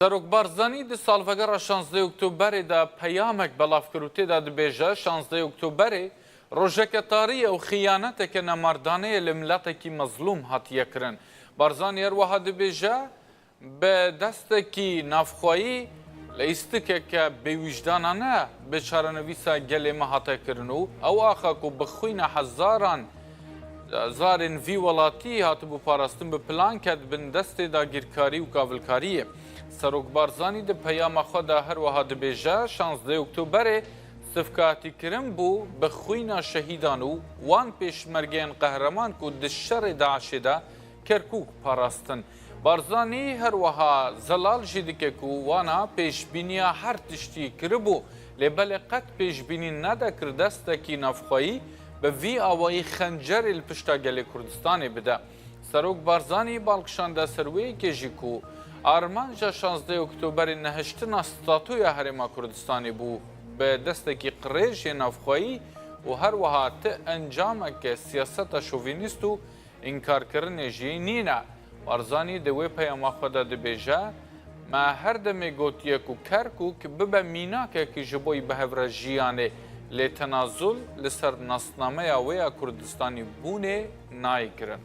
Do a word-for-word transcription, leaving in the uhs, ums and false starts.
Serok Barzanî di salvegera şazdeh Oktoberê de peyamek belav kir û tê de dibêje, şazdeh Oktoberê rojeke tarî ye û xiyaneteke nemardane ye li miletekî mezlûm hatiye kirin. Barzanî her wiha dibêje, bi destekî navxweyî lîstikeke bêwijdanane bi çarenivîsa gelê me hate kirin û ew axa ku bi xwîna hezaran zarên vî welatî hatibû parastin, bi plan ket bin destê dagîrkarî û kavilkariyê. Serok Barzanî di peyama xwe de her wiha dibêje, şazdeh Oktoberê sifkatîkirin bû bi xwîna şehîdan û wan pêşmergeyên qehreman ku di şerê DAIŞê de Kerkûk parastin. Barzanî her wiha zelal jî dike ku wana pêşbîniya her tiştî kiribû, lê belê qet pêşbînî nedekir destekî navxweyî bi vî awayî xencerê li pişta gelê Kurdistanê bide. Serok Barzanî bal kişande ser wê yekê jî ku armanca şazdeh Oktoberê nehiştina statuya Herêma Kurdistanê bû bi destekî qirêj yê navxweyî û her wiha ti encameke siyaseta şovînîst û înkarkirinê jî nîne. Barzanî di wê peyama xwe de dibêje, me her demê gotiye ku Kerkûk bibe mînakekî ji bo bihevre jiyanê, lê tenazul li ser nasnameya wê ya Kurdistanî bûnê nayê kirin.